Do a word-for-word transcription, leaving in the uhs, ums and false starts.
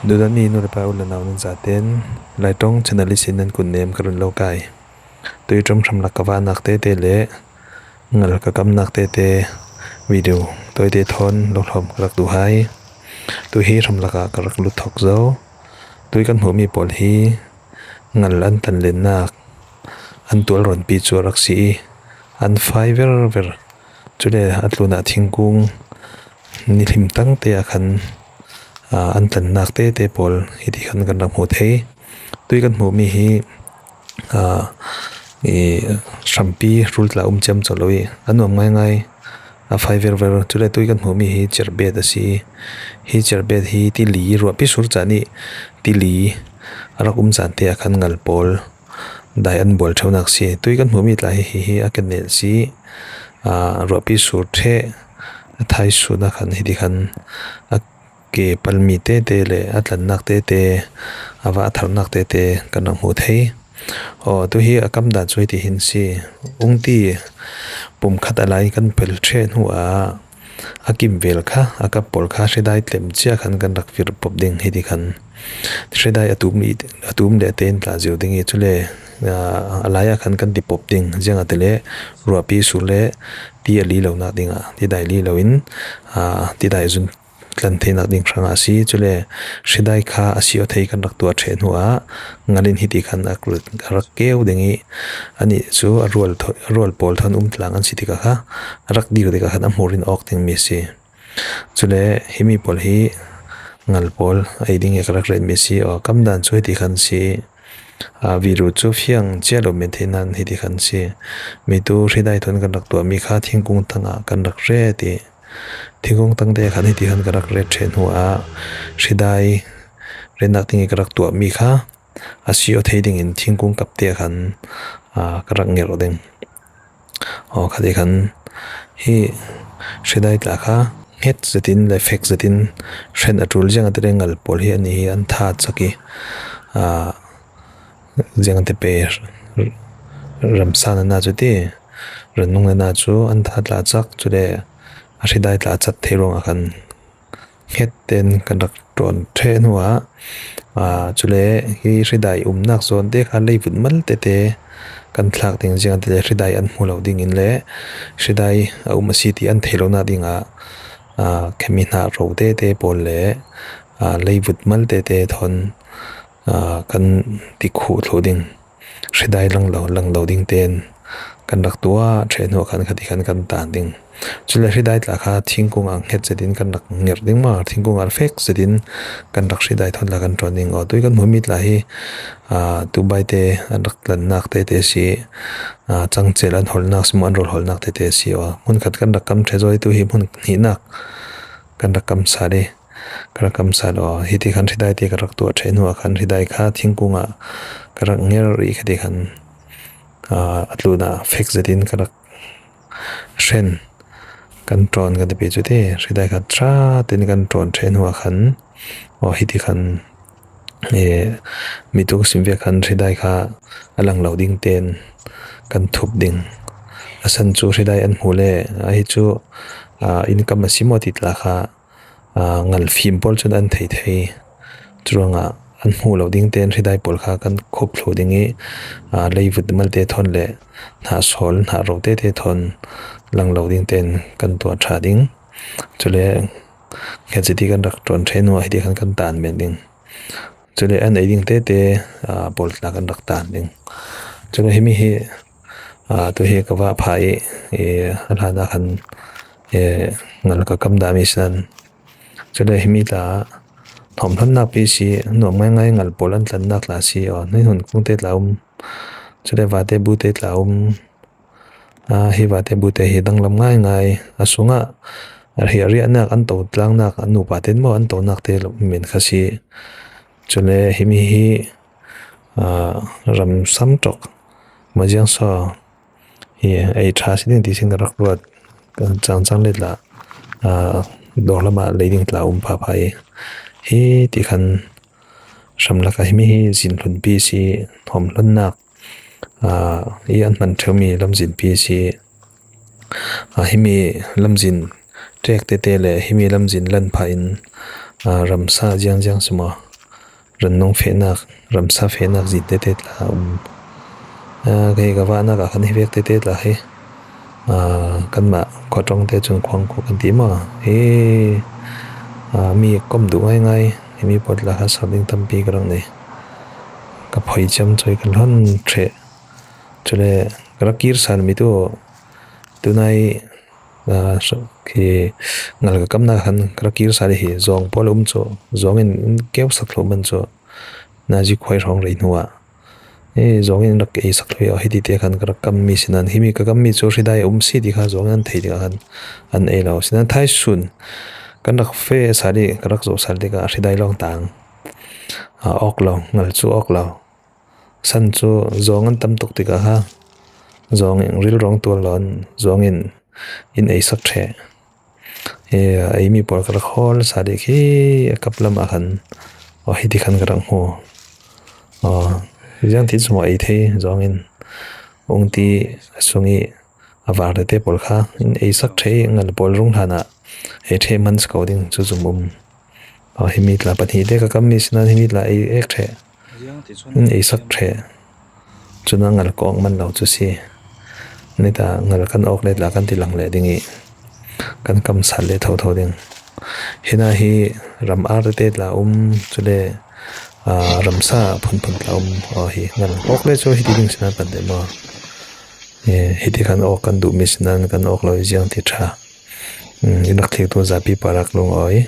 Dudan mi nu le pa u le nau nan zaten, Laiṭong channel ihsin nan kut nem ka run lo kai. Tui ṭum hramlak ka vahnak tete le ngal ka kamnak tete video tawite thawn lo hlawm ka rak duh hai. Tu hi hramlak ah ka rak lut thawk zo. Tui kan hmuhmi pawl hi ngal an tan lennak, an tual rawnpi cu a rak si i, an fai verver. Cule a tlunah thingkung nihlim tangte ah khan, aa, an tlannak tete pawl hiti khan kan rak hmu thei. Tui kan hmuhmi hi, aa, i, hrampi rul tla um ciamco lo i, a nuam ngaingai, a fai verver. Cule tui kan hmuhmi hi cerbet a si. Hi cerbet hi tili, ruahpi sur caan i tili a rak um caan te ah khan ngal pawl dai an bual ṭheunak si. Tui kan hmuhmi tla hi, hi, hi a kenel si. Aa, ruahpi sur ṭheh, a thai sun ah khan hiti khan a ke palmi tete le a tlannak tete, a vah a tharnak tete kan rak hmu thei. Aw, tu hi a kam dan cu hiti hin si. Ungti pumkhat a lai kan pel ṭheh hnu ah a kimvel kha, a kap pawl kha hridai tlem cia khan kan rak vir pop ding hiti khan. Hridai a tum i, a tum le a tein tla zio ding i, cule, aa, a lai ah khan kan ti pop ding. Ziangahtile ruahpi sur le ti a li lonak dingah, ti dai li loin, aa, ti dai zun tlan theinak ding hrangah a si. Cule hridai kha a si aw thei kan rak tuah ṭheh hnu ah ngal in hiti khan a rak, a rak keu ding i, anih cu a rual thaw-, a rual pawl thawn um tlang an si tikah kha, a rak dir tikah khan a hmur in awk dingmi a si. Cule himi pawl hi ngal pawl ei ding i ka rak retmi a si. Aw, kam dan cu hiti khan si. Aa, video cu fiang cia lo men thei nan hiti khan si. Mi tu hridai thawn kan rak tuahmi kha thingkung tangah kan rak ret i, thingkung tangte khan hiti khan ka rak ret ṭheh hnu ah hridai retnak ding i ka rak tuahmi kha a si aw thei dingin thingkung kapte ah khan, aa, ka rak ngerh ding. Aw, khati khan hi hridai tla kha hnget zetin le fek zetin hren a ṭul. Ziangahtile ngal pawl hi anih hi an tha cak i, aa, ziangahte pe ramsa nana cu ti, rannung nana cu an tha tla cak, cule a hridai tla cat thei ruangah khan hnget tein kan rak ṭawn ṭheh hnu ah, aa, cule hi hridai umnak zawn te kha leivut mal tete kan thlak ding, ziangahtile hridai an hmu lo dingin le hridai a um a si ti an thei lonak dingah, aa, khemi hnah ro tete pawl le, aa, leivut mal tete thawn, aa, kan ti khuh thluh ding. Hridai lang lo, lang lo ding tein kan rak tuah ṭheh hnu ah khan khati khan kan tan ding. Cule hridai tla kha thingkung ah hnget zetin kan rak ngerh ding maw, thingkung ah fek zetin kan rak hridai thawn tla kan ṭawn ding. Aw, tui kan hmuhmi tla hi, aa, tubai te an rak tlannak tete si, aa, cangcel an holnak si maw, an rawl holnak tete si. Aw, hmunkhat kan rak kam ṭheh zaw i, tu hi hmun hnihnak kan rak kam sal i, ka rak kam sal aw. Hiti khan hridai te ka rak tuah ṭheh hnu ah khan hridai kha thingkung ah ka rak ngerh i, khati khan, aa, a tlunah fek zetin ka rak hren, kan ṭawn kan ti pi cu ti, hridai kha ṭha tein kan ṭawn ṭheh hnu ah khan, aw, hiti khan, e, mi tu ka sim vek khan hridai kha a lang lo ding tein kan thup ding. A san cu hridai an hmu le, ahi cu, aa, inn kam a si maw ti tla kha, aa, ngal fim pawl cun an thei thei. Curuangah an hmuh lo ding tein hridai pawl kha kan khup thluh ding i, aa, leivut malte thawn le hnah sawl, hnah ro tete thawn lang lo ding tein kan tuah ṭha ding. Cule hnget ziti kan rak ṭawn ṭheh hnu ah hiti khan kan tan men ding. Cule an ei ding tete, aa, pawl tla kan rak tan ding. Cule himi hi, aa, tu hi ka vah phah i, i, a hlan ah khan, i, ngal ka kam dah mi sinan. Cule himi tla hnawmhlannak pi si, nuam ngaingai ngal pawl an tlannak tla si aw, hnuihun kungte tla um. Cule vate bute tla um. Aa, hi vate bute hi danglam ngaingai. A sungah a riahriahnak, an to tlangnak, an nupa ten maw an tonak te lo men kha si. Cule himi hi, aa, ram sam ṭok, maziang saw hi ei ṭha si ding ti sin ka rak ruat. Kan cangcang le tla, aa, dawr lamah lei ding tla um phapha i, hi ti khan hramlak ah himi hi zin hlunpi si, hnawmhlannak, aa, i an hman ṭheumi lamzinpi si. Aa, himi lamzin ṭek tete le himi lamzin lan phah in, aa, ramsa ziangziang si maw, Rannung fehnak, ramsa fehnak zin tete tla um. Aa, kei ka vahnak ah khan hi vek tete tla hi. Aa, kanmah khuaṭawngte cun khuangkhuh kan ti maw? Hi, aa, mi kom duh ngaingai. Hi mi pawl tla kha sak ding tampi ka rak nei. Ka phoih ciam cuai ka hlon ṭheh. Cule ka rak kir sal mi tu tunai, aa, khi ngal ka kamnak khan ka rak kir sal hi zawng pawl a um cu zawng in keu sak thluh man cu nazi khuai hrawng rei hnuah, e, zawng in rak ei sak thluh hi ti te khan ka rak kammi sinan himi ka kammi cu hridai a um si ti kha zawng in an thei tikah khan an ei lo. Sinan thaisun kan rak feh sal i ka rak zoh sal tikah hridai lawng tang, aa, awk lo, ngal cu awk lo. San cu zawng an tam tuk tikah kha zawng in rilrawng tuar lo in zawng in in ei sak ṭheh. E, ei mi pawl ka rak hawl sal i khi a kap lam ah khan, aw, hiti khan ka rak hmu. Aw, ziang ti cu maw ei thei zawng in ung ti a sung i a var tete pawl kha in ei sak ṭheh i ngal pawl rung hlan ah ei ṭheh man si ko ding cu zum um. Aw, hi mi tla pahnih te ka kammi sinan hi mi tla ei ek ṭheh. In ei sak ṭheh. Cun a ngal ka awk man lo cu si. Nita ngal kan awk le tla kan ti lang leh ding i kan kam sal le thotho ding. Hinah hi ram ar tete tla um, cule, aa, ramsa phunphun tla um. Aw, hi ngal awk le cu hiti ding sinan pan te maw? E, hiti khan awk kan duhmi sinan kan awk lo i ziang ti ṭha. Mm, i rak thlik tu zapi parak lung awi.